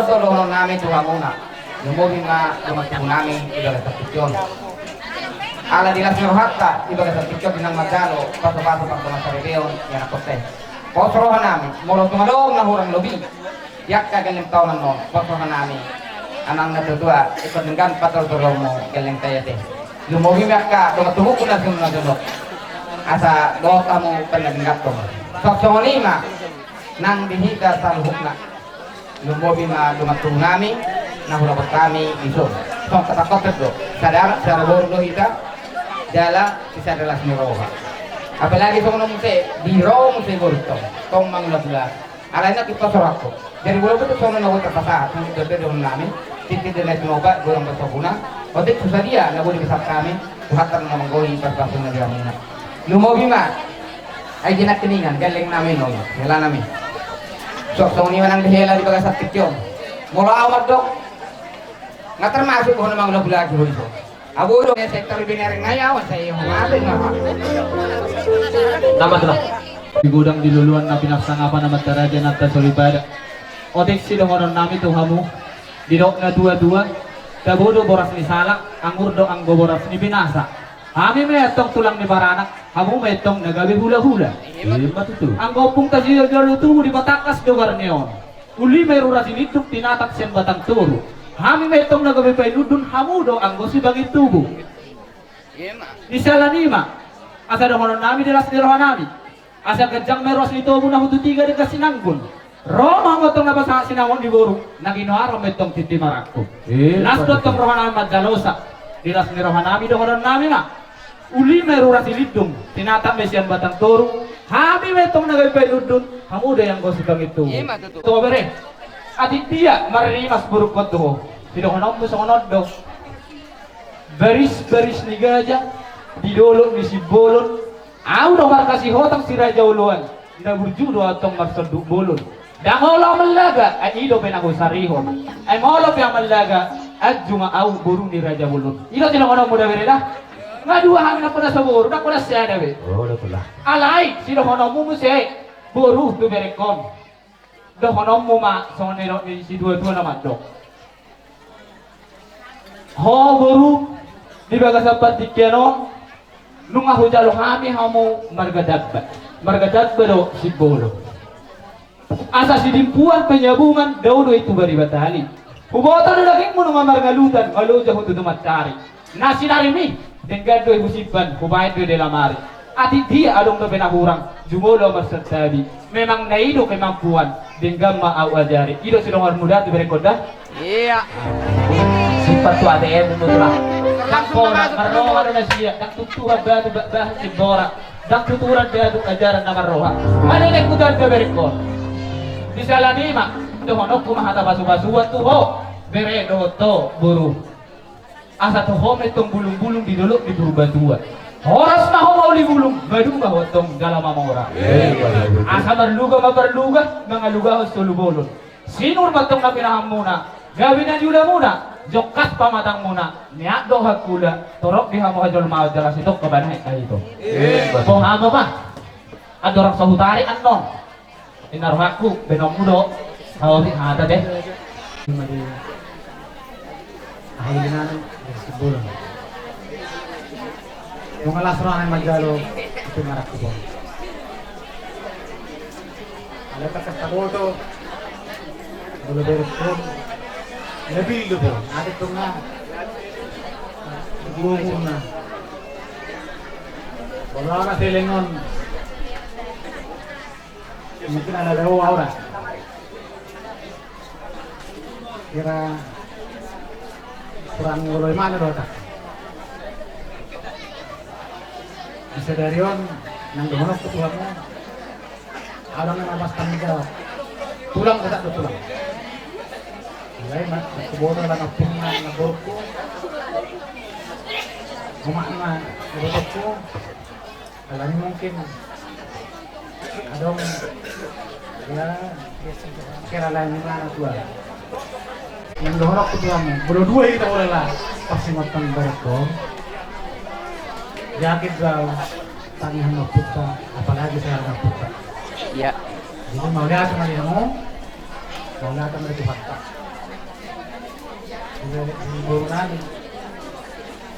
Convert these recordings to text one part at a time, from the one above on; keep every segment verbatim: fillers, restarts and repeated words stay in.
Dohonon nami tu hamuna, lumobi ma dongan tubu nami di bagasan tingki on. Ala di las ni rohanta di bagasan tingki on di na manjalo pasupasu pardongan saripeon di anakhonta i. Pos roha nami, molo tung adong na hurang lobi di angka gelleng taonon on, pos roha nami, amang na tuatua, ingkon denggan patortorionmu gellengta i ate. Lumobi ma angka dongan tubungku na sumuna jonok, asa dohot hamu pernah dengganhon. Songon i ma nang di hita saluhutna. Lumobi ma dongan tubu nami na hurang hami dison. Songon hata kotes do, sada anak sada boru do hita, jala sisada las ni roha. Apalagi songon on muse di ro muse boru tong, tong mangulahula. Alai na kita sorako. Jadi walaupun tu songon na boi terpaksa, songon itu dohonon nami, tintin dan itu noba, gorang bersabuna, otik susah dia, na boleh bisa kami, Tuhan terus menggoyi, terpaksa na dia muna. Lumobi ma. Ai jinak keningan, gelleng nami nol, hela nami. Sok songon i ma nang di hela di bagasan tingki on. Molo au mandok, nga termasuk bohon mangulahula di holi so. Abu do nge sektor binereng ngai awan saya ho mate nga. Nama tu lah. Di godang di luluan na pinasang apa nama taraja nata soripada. Otik si dohonon nami tu hamu. Didok na tuatua. Tabo do boras ni salak, anggur do anggo boras ni binasa. Hami ma i antong tulang ni baranak, hamu ma i antong na gabe hulahula. Ima tutu. Anggo ompung ta sijalo tubu di patangkas do bar ni on. Uli ma i rura Silindung tinatap sian batang toru. Hami ma i antong na gabe painundun, hamu do anggo sipangintubu. Di siala ni i ma asa dohonon nami di las ni roha nami. Asa ganjang ma i ruas ni tobu na hutu tiga denggan sinanggun. Ro ma hamu antong na pasahat sinamot ni boru, na ginoaran ma i antong tintin marangkup. Las do antong roha nami manjalosa. Di las ni roha nami dohonon nami ma. Uli ma i rura Silindung, tinatap ma i sian batang toru, hami ma i antong na gabe painundun, hamu do i anggo sipangintubu. Ima tutu. Tu bere. Atik dia marrimas borungkon tu ho. Sidohononmu songon on do. Baris-baris ni gaja di dolok ni Simbolon. Au do marga Sihotang si Raja Oloan. Na burju do antong marsonduk bolon. Ndang olo au mallaga, ai i dope na husarihon. Ai molo pe au mallaga, anju ma au boru ni Raja Bolon. I do sidohononmu da bere da. Nga dua hami nangkon na so boru, nangkon na sada be. Alai sidohononmu muse boru tu berengkon. Dohononmu ma songon nidok ni siduatua na mandok. Ho boru, di bagasan partingkian on nunga hujalo hami hamu marga Damba. Marga Damba do Simbolon. Asa sidimpuan penyabungan dao do i tu bari batali. Huboto do dagingmu nunga margalutan maloja hutu tu mansari. Na sinarimi denggan do i husimpan, hubaen do i di lamari. Atik dia adong dope na hurang, jumolo au marsantabi. Memang na i do kemampuan, denggan ma au ajari. I do sidohononmu da tu berengkon da. Iya. Simpan tu ateanmu tu lah. Ndang pola marroha do nasida, ndang tuturan batu bahen simbora, ndang tuturan batu ajaran na marroha. Manenekku tu berengkon. Di siala ni i ma dohononku ma hata pasupasuan tu ho bere dohot ho boru. Asa tu ho ma i antong bulungbulung di dolok ni Purbatua. Horas ma ho mauli bulung, maduma ho antong jala mamora. Asa marluga ma parluga mangalugahon solu bolon. Sinur ma antong na pinahanmuna, gabe na niulamuna, jongkas pamatangmuna, niat do hangkula, torop di hamu hajolmaon jala sitongka banahen na ito. Boha ma ba? Andorang so hutarik annon. Inna rohangku, baenonmu do. Hau di hata deh. Ima di aha i di nana di Simbolon. Nunga las rohana manjalo itu marangkup on. Alai tangkas taboto. Molo berengkon. Lebil do bo. Adat do nga. Gumuna. Molo au na seleng on. Mungkin ala dao au ra. Kira kurang ngoloi mana do ta. Di sadari on nang dohononku tu hamu. Adong na marbas tanggung jawab. Tulang tetap do tulang. Mulai ma, kuboto ala na pungna na borku. Omak na borku. Alani mungkin adong ya kira lain mana tua. Yang dohorok tu tuamu, bolo dua itu adalah pasti matang berko. Yakin kau tangihan maputa, apalagi saya maputa. Iya. Jadi mau lihat sama dia mau. Mauliate ma di Tuhanta. Di, di boru nami.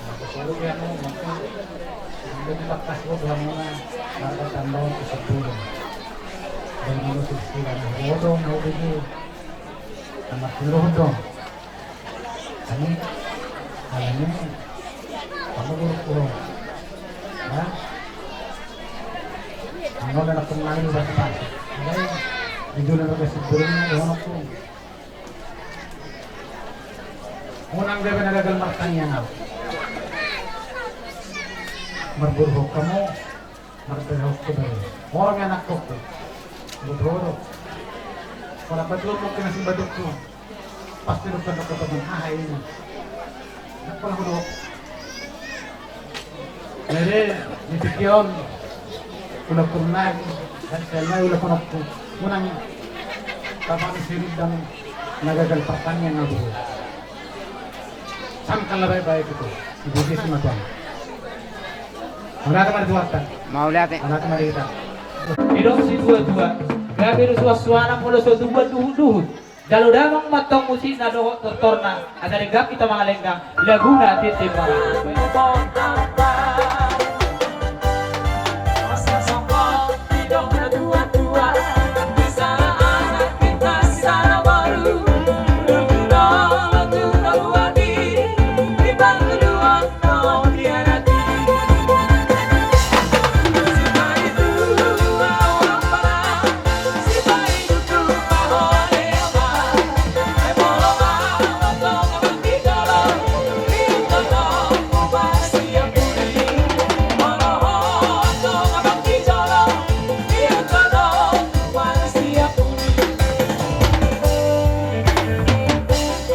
Nah, solu dia mau makan. Sampai di bakas gua dua mona. Marga Tambaon ke sepuluh. Dan manusia sekilan. Bodoh, mau biji. Sama sepuluh dong. Kami, kami ini, kamu buruk-buruk. Ya? Kamu ada kembali berapa? Jadi, jujur ada kesimpulannya, dohononku. Unang gabe na gagal martangiang au. Marburuk hamu, marburuk hamu. Orang anak kau. Bodoh. Kalau betul kau kena si batukku. Pasti dokter-dokter teman. Ah, ini. Nak pernah bodoh. Jadi, di pikion, udah pernah, dan saya udah pernah, menang. Tapi sini dan na gagal pertandingan aku. Sangkal lah baik-baik itu. Ibu dia sama Tuhan. Mauliate ma di Tuhanta. Mauliate. Mauliate ma di hita. Didok situa-tua, gabe do suan-suanan molo so tubuan duhut-duhut. Jalo damang ma antong musikna dohot tortorna, asa denggan hita mangalenggang laguna tintin mara.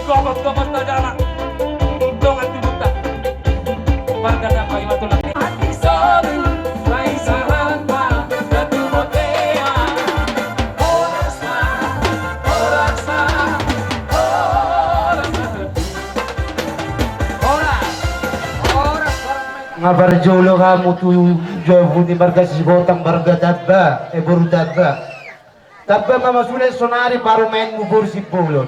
Gopot-gopot na dalan dongan tubuta. Marga Damba i ma tulang. Nga parjolo hamu tu jabu ni marga Sihotang, marga Tamba, eh, boru Tamba. Tamba ma masule sonari parumaenmu boru Simbolon.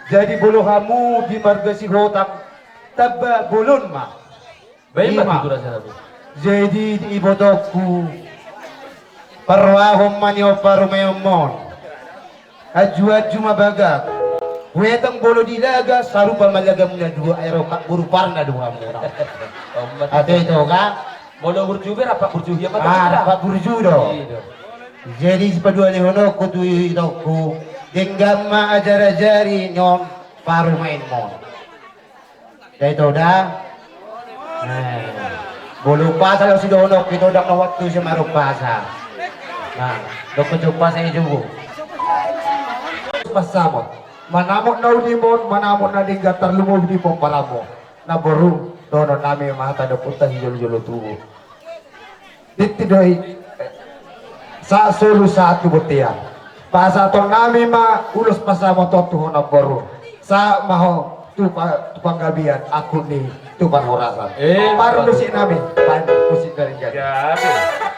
Jadi molo hamu di marga Sihotang, Tamba bolon ma. Baen ma. Ima. Jadi ibotongku, parrohahon ma ni on parumaenmon. Anju-anju ma bagak. Huetang molo di laga, sarupa ma lagamuna dua, ai rongkap boru Parna do hamu. Ate ito kan? Molo burju be rap burju, ia ma. Ah, rap burju do. Iya do. Jadi sipaduahalehononku tu itongku, denggan ma ajar-ajari ni on parumaenmon. Da ito da. Eh, molo umpasa laos sidohononku ito, ndang na waktu ise marumpasa. Nah, dok kecuk pasa i jubu. Pasamot. Manamot na unimon, manamot na denggan, tarlumobi di pomparanmon. Na boru, dohonon nami ma hata dopunta sijolo-jolo tubu. Diti do i. Sahat solu sahat tu bontean. Pasahaton nami ma ulos pasamot on tu ho namboru. Sahat ma ho tu pa-, tu panggabean, angkup ni tu parhorasan. Eh, parmusik nami, parmusik dari jadi. Jadi.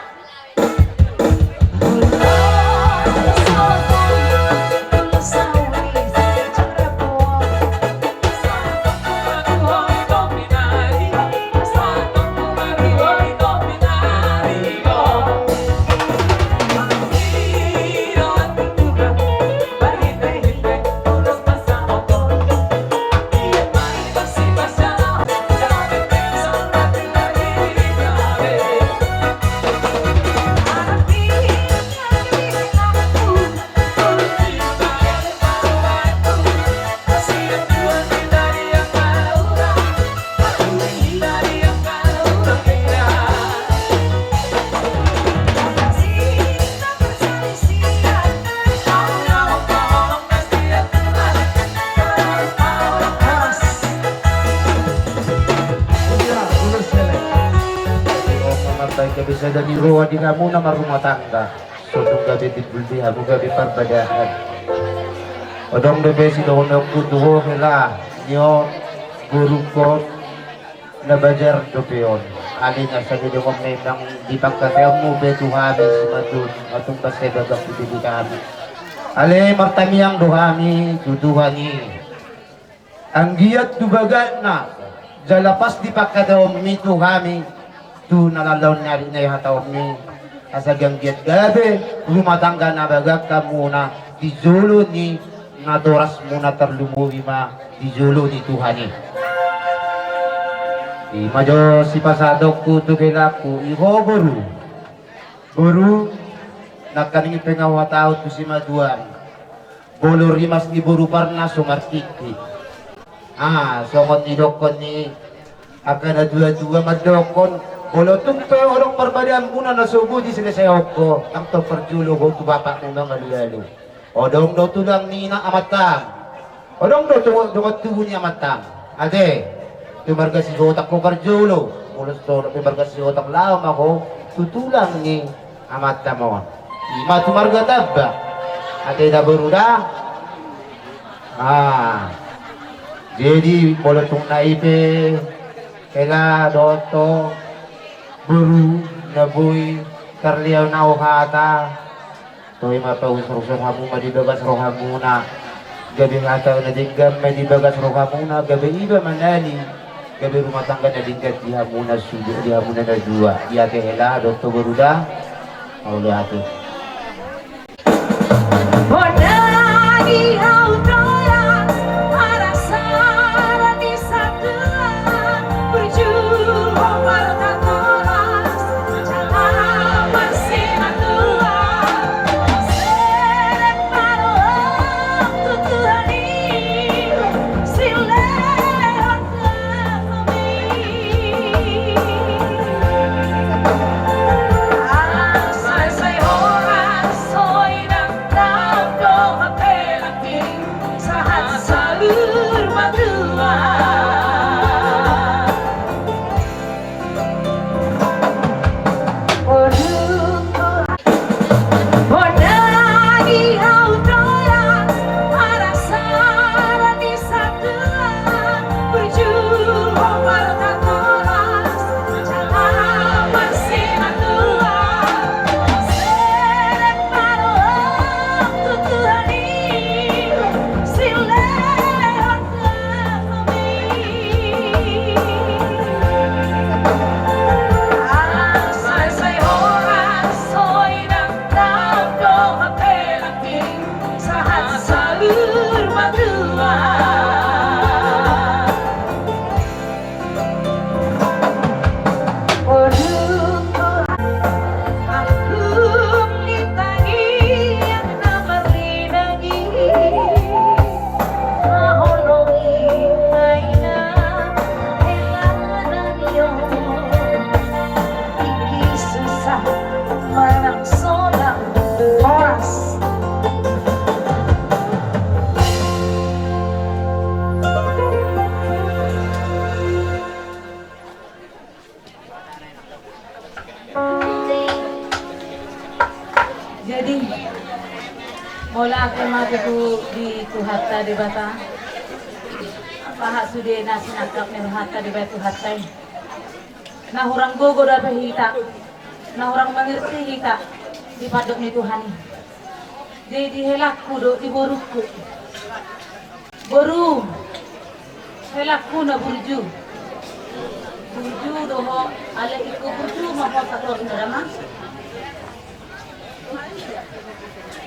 Bisa jadi roha di hamu na marrumah tangga. Songon gabe timbul di hamu gabe parbadahan. Adong dope sidohononku tu ho hela, nyo, borungkon, na bajar dope on. Alai na sadia dongan memang di pangkataianmu pe tu hami simatun, matung basa bagak tu tubu hami. Ale martangiang do hami tu Tuhan i. Anggiat tu bagatna, jala pas di pangkataion mi tu hami, tu na laon ni ari na i hataon mi, asa anggiat gabe rumah tangga na bagak hamuna di jolo ni natorasmuna, tarlumobi ma di jolo ni Tuhan i. Ima jo sipasahatku tu helangku, i ho boru. Boru, nangkaning pe nga huhatahon tu simatuam. Molo rimas ni boru Parna so martingki. Ah, songon nidokkon ni angka na tuatua mandokkon, molo tung pe adong parbadaanmuna na so boi diselesaion ho, tangkas parjolo ho tu bapakmu mangalualu. Adong do tulang ni ina amantam. Adong do tu dongan tubu ni amantam. Ate, tu marga Sihotak ho parjolo. Molo so pe marga Sihotak, laho ma ho tu tulang ni amantam on. Ima tu marga Tamba. Ate da boru da. Ah. Jadi molo tung na i pe hela dohot ho boru na boi tarlean ahu hata. Toe ma pausur-usur hamu ma di bagas rohamuna. Gabe hata na denggan ma di bagas rohamuna, gabe iba manali. Gabe rumah tangga na denggan di hamuna sude, di hamuna na dua. Di ate hela dohot ho boru da. Mauliate. Jadi, mauliate ma tutu di Tuhanta Debata. Pasahat sude na sinangkap ni rohanta dibahen Tuhanta i. Na hurang gogo dope hita, na hurang mangerti hita di pandok ni Tuhan i. Jadi di helangku dohot di borungku. Boru, helangku na burju. Burju do ho, alai ingkon burju ma ho satorna da, Amang.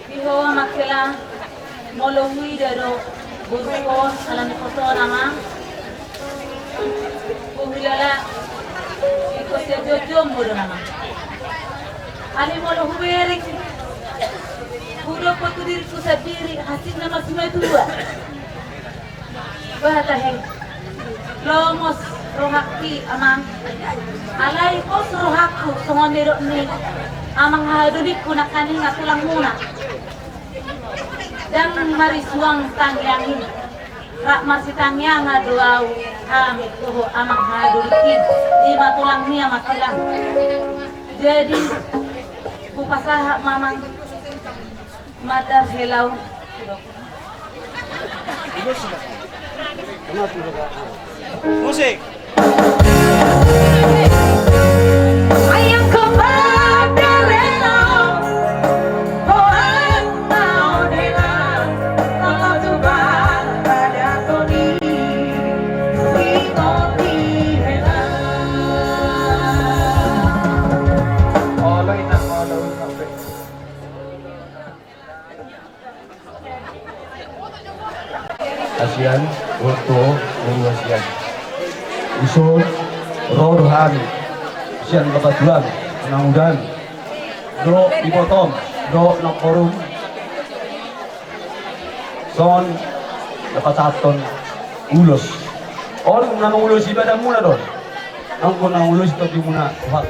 Di ho, Amang hela, molo huida do boru on ala ni fotona, Amang. Huhilala ingkon sian jongjongmu do, Amang. Alai molo hubereng, hudok tu diringku sandiri, asing nama simatua. Bah, tahe. Lomos rohangki, Amang. Alai pos rohangku, songon nidok ni amang hahadolingku nangkaning, nga tulangmuna. Ndang marisuang tangiang i. Rap marsitangiangan do ahu, hami dohot amang hahadolingki. Ima tulangmi, Amang hela. Jadi, hupasahat ma, Amang. Mandar hela on. Musik. Ayangku mandar hela on. Ho, amang, hela. Sian, Borto, Borua sian. Ison, ro do hami sian bapa tulang, anak udan, dohot ibotom, dohot namborum. Songon na pasahathon ulos. On na mangulosi badanmuna do on. Anggo na mangulosi tondimuna, Tuhan.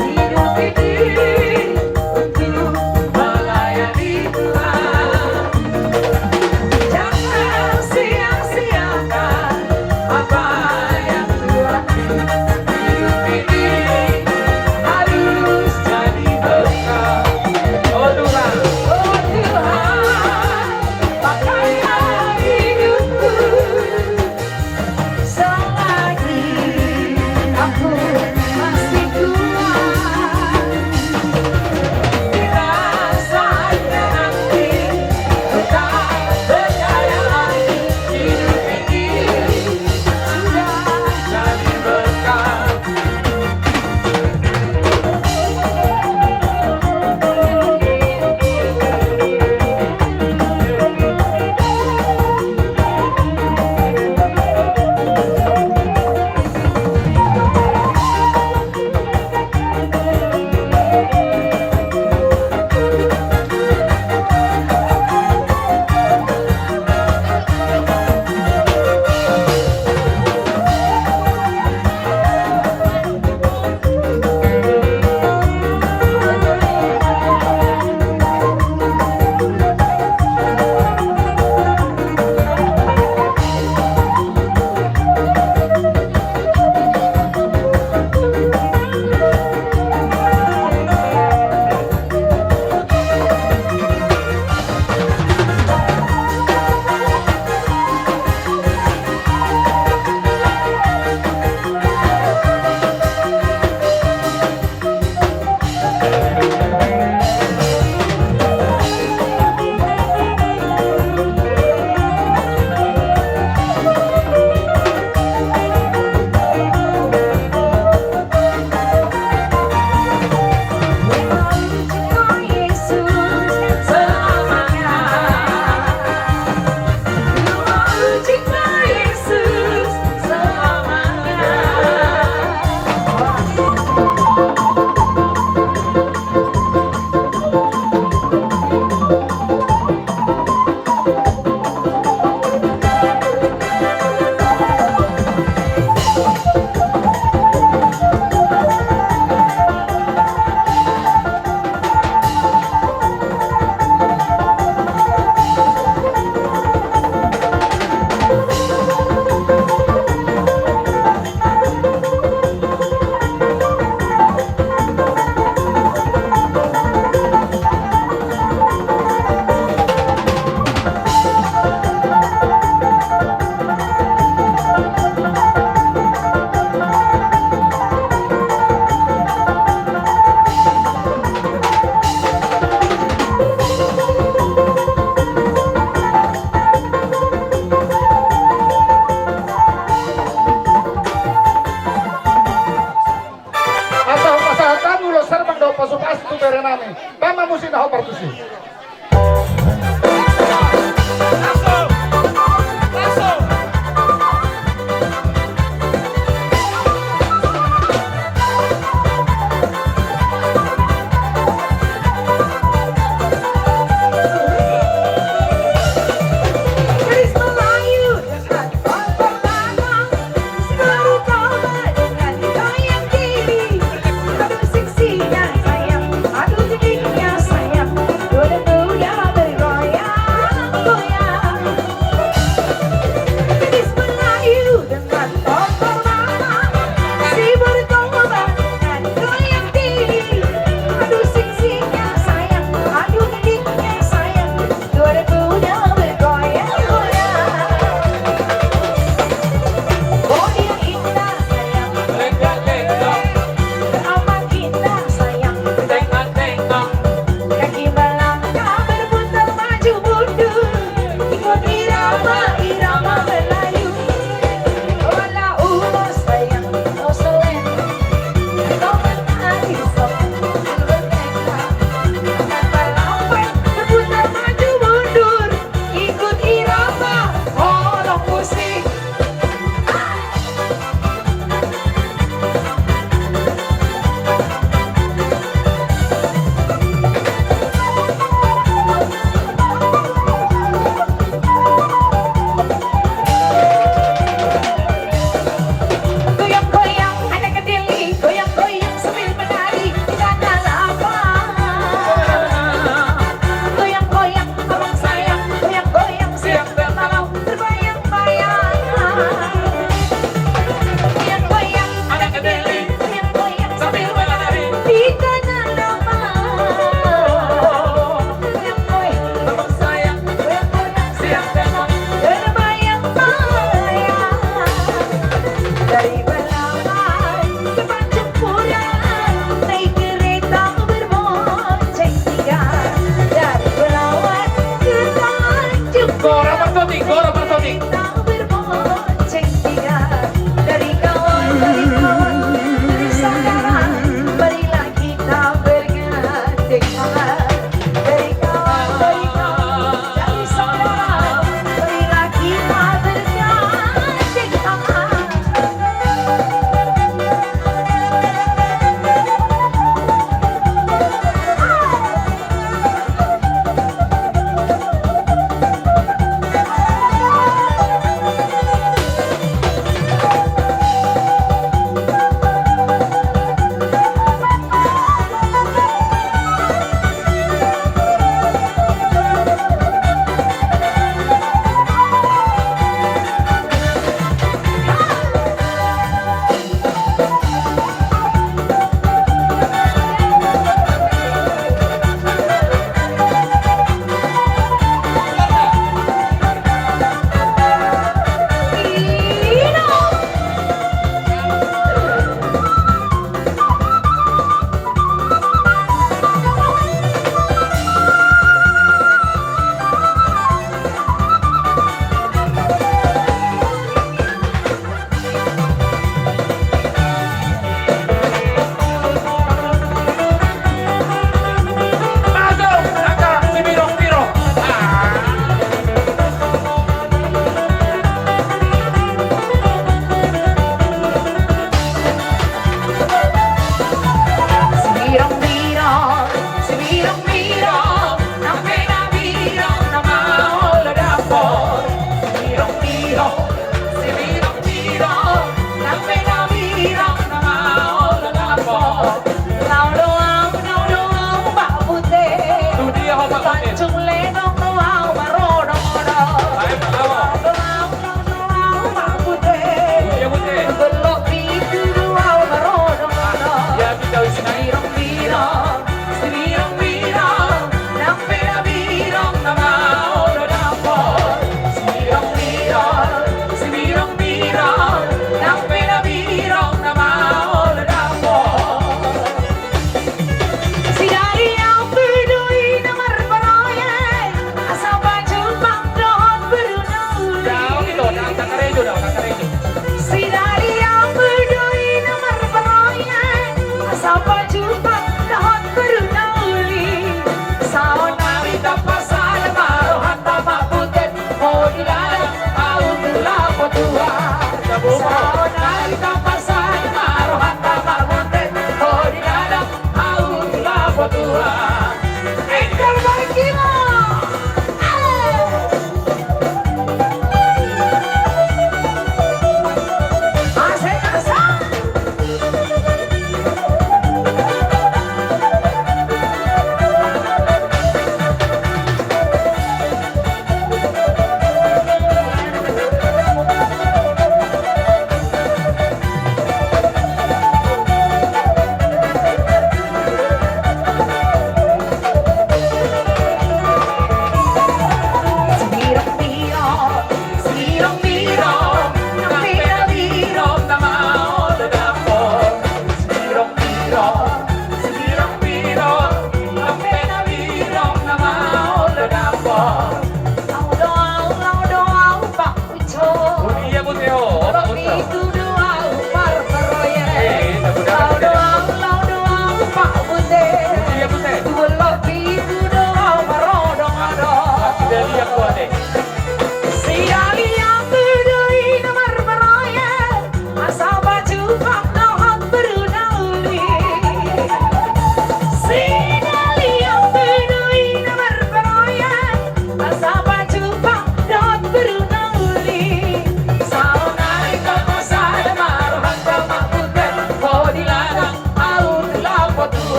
Hidup ini untuk melayani Tuhan. Jangan sia-siakan apa yang Tuhan beri. Hidup ini harus jadi berkat. Oh Tuhan, oh Tuhan, pakailah hidupku. Selagi aku masih kuat, bila saatnya nanti, tetap percayalah, hidup ini sudah jadi berkat. Asa hupasahat hami ulos herbang dohot pasupasu tu berenami. Bahen ma musik na hombar tusi.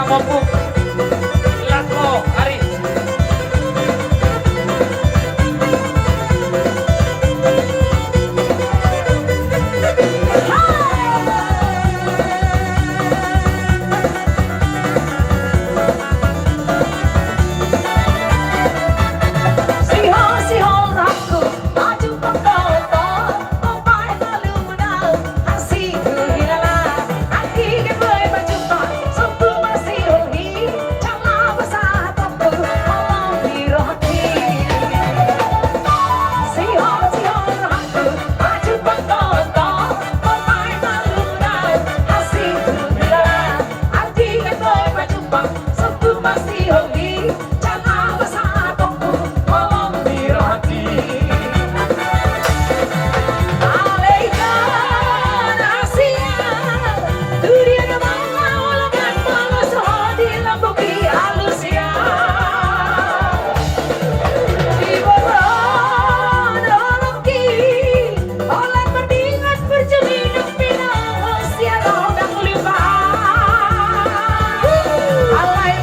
Ompung, las ma ho, ari. Alai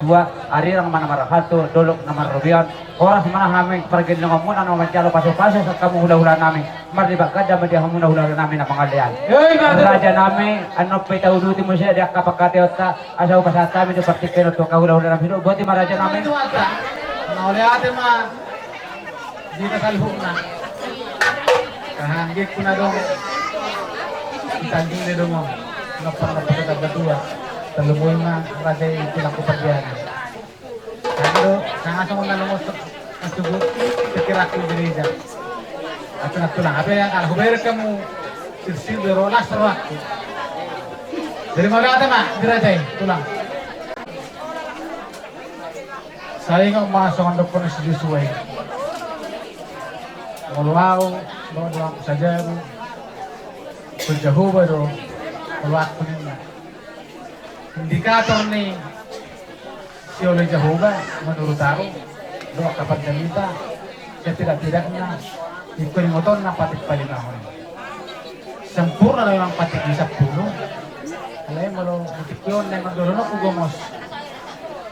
Dua arirang ma na marhalto, dolok na marrobean, horas ma hami pargellengonmuna na manjalo pasupasu sian hamu hulahula nami, marlipat ganda ma di hamu hulahula nami na mangalean. Raja nami, annon pe tauduti muse di angka pangkataionta, asa hupasahat hami do partingkian on tu angka hulahula nami do, boti ma raja nami. Mauliate ma. Di hita saluhutna. Tahan gek pun adong. Di tanjung ni dongan. Nopak nopak kita berdua. Terlebih ma raja itu laku pergiana. Lalu sangat sama lalu masuk masuk pikiranku gereja. Aku nak tulang apa yang kalau bayar kamu sisir berolas rohku. Jadi mau kata mak di raja tulang. Sai ingot ma songon dohonon ni si Josua i. Molo au, molo dohot sajabu, tu Jahowa do, molo au ninna. Indikator ni sioloi Jahowa, menurut au, dohot kapan jamita, setidak-tidakna, ingkon ingotonna patik palimahon. Sempurna do memang patik di sampulu. Alai molo di tingki on naeng mandolononku gomos.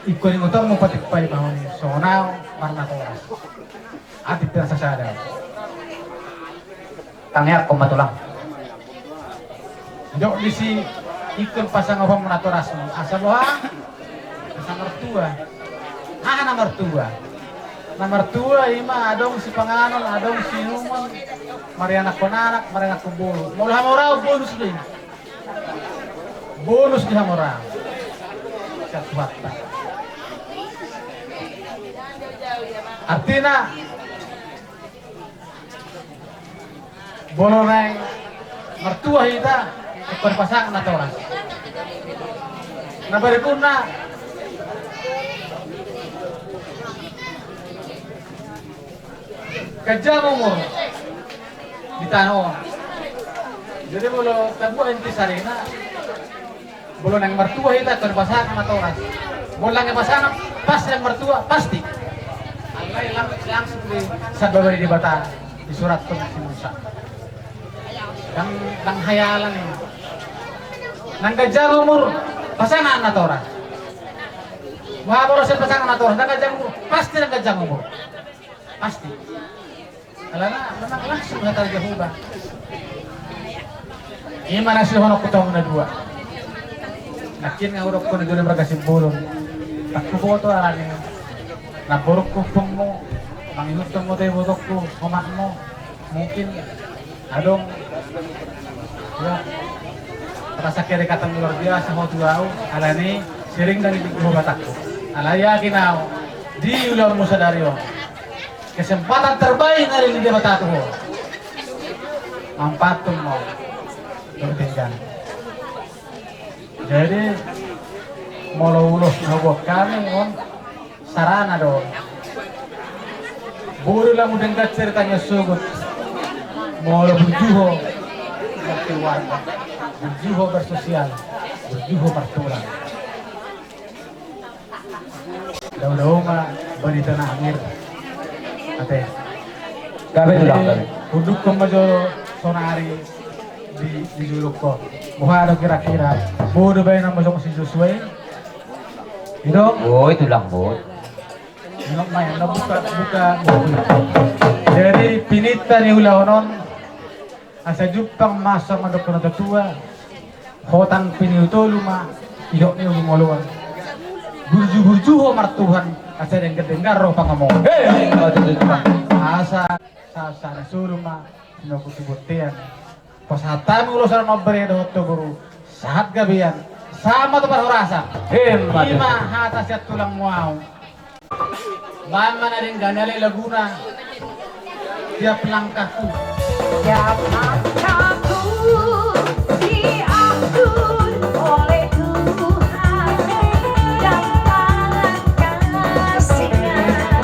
Ingkon ingotonmu patik palimahon i songon au marnatoras. Atik pe na sasada. Tangiangkon ma tulang. Jok disi ingkon pasangaponmu natorasmu. Asa boha? Asa martua. Aha na martua? Na martua ima adong sipanganon, adong siinumon, marianakkon anak, marianakkon boru. Molo hamoraon bonus do i. Bonus di hamoraon. Sian Tuhanta. Artina, molo naeng martua hita, ingkon pasangan natoras. Na berikutna, ganjang umur di tano on. Jadi molo tabuat inti sarina, molo naeng martua hita, ingkon pasangan natoras. Molo naeng pasangan, pas naeng martua, pasti. Alai lang-, langsung disabari Debata, disurathon si Musa. Ndang, ndang hayalan i. Naeng ganjang umur, pasangan natoras. Boha molo sai pasangan natoras, naeng ganjang umur, pasti naeng ganjang umur. Pasti. Alana memang langsung hata Jahowa. Ima na sidohononku tu hamu na dua. Nangkin nga hudokkon na dua di marga Simbolon. Ndang huboto alani. Namborungku, ompungmu, mangihuthon muse ibotongku, omakmu. Mungkin adong, ya, rasa kedekatan luar biasa ho tu au, alani sering dari di Jahowa batangku. Alai yakin au, di ulaonmu sadari on. Kesempatan terbaik na lehon ni Debata tu ho. Manfaathon ma. Jadi, molo ulos na huboan hami on, sarana do. Boru lamu denggan cerita ni sogot. Molo burju ho markeluarga, burju ho bersosial, burju ho martulang. Dao-dao ma barita na amir. Ate. Gabe tulang, gabe. Undukkon ma jo sonari di, di jolo ho. Boha do kira-kira? Boha do baenon muse si Josua i? I do? Boi tulang, boi. Ingot ma, ingot, buka, buka, buka. Jadi pininta ni ulaon on. Asa jumpang ma songon dohonon natuatua, hotang piniu tolu ma, idok ni ujung oloan. Burju-burju ho martuhan, asa denggan-denggan ro pangomoan. Hei, hei, hei. Asa, sa, sa, na suru ma, sinoku tu bontean. Pasahat hami ulos on, bere dohot boru, sahat gabean, sahat ma tu parhorasan. Ima hata sian tulangmu ahu. Baen ma na denggan i ale laguna. Tiap langkahku. Tiap langkahku diatur oleh Tuhan dan tangan kasih-Nya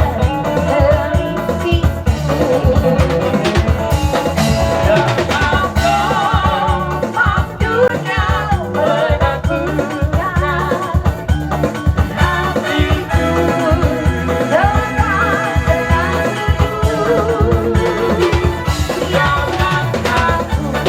melimpahku. Dunia menakutkan, hatiku tetap tenang. Tiap langkahku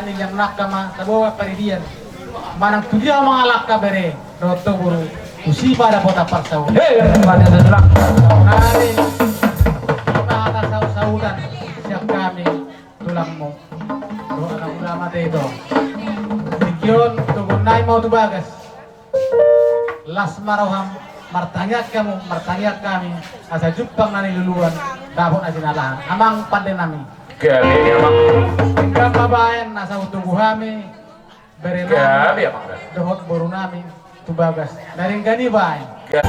Yang nangka ma taboan paridian. Manang tu dia mangalangka bere dohot boru, tusi ma dapotan parsaulian. Hei, yang pada tu tulang. Nari, hata saut-sautan sian hami tulangmu. Dohot anak ulama te ito. Tingki on, togon nami ma tu bagas. Las ma roham, martangiang hamu, martangiang hami, asa jumpang na niluluan, dapot na jinalahan. Amang pande nami. Gabe, amang. Denggan ma baen, asa hutogu hami, bere nami, gabe, amang. Dohot boru nami, tu bagas. Na denggan i baen. Gabe.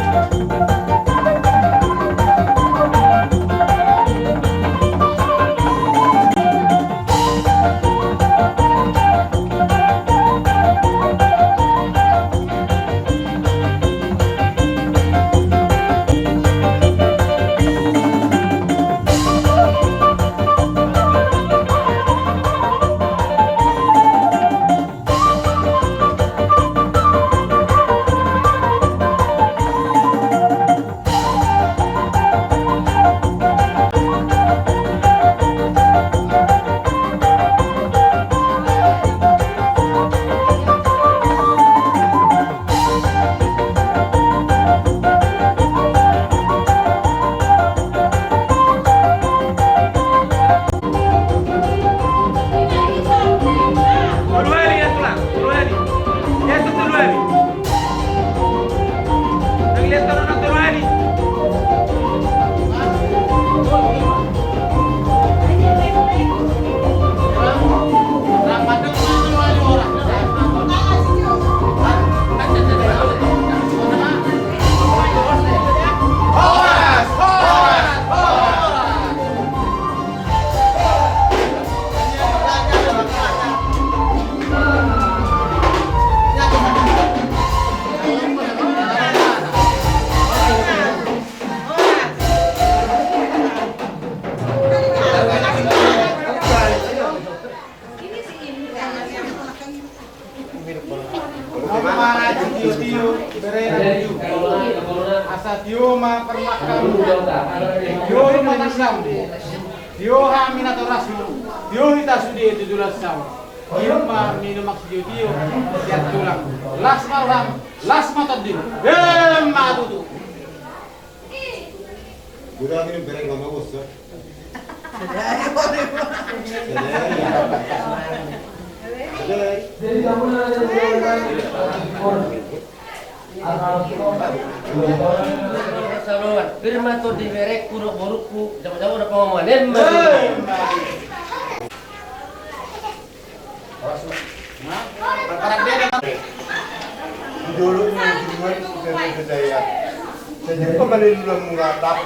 Naung maraji tio-tio bere nami, asa tio ma pernahkam, tio ma tasam, tio hami natorasmu, tio hita sude tu joloan saur. Tio ma minum aek sitio-tio sian tulang. Las ma roham, las ma tonding. Emma tutu. Gurami ni bere mama bos. Sadari. Sadari. Pir ma tonding bereku dohot boruku, jabo-jabo na pangomoan. Emma. Di dolok ni tujuan sudah berjaya. Jadi pemali dulu mengatap.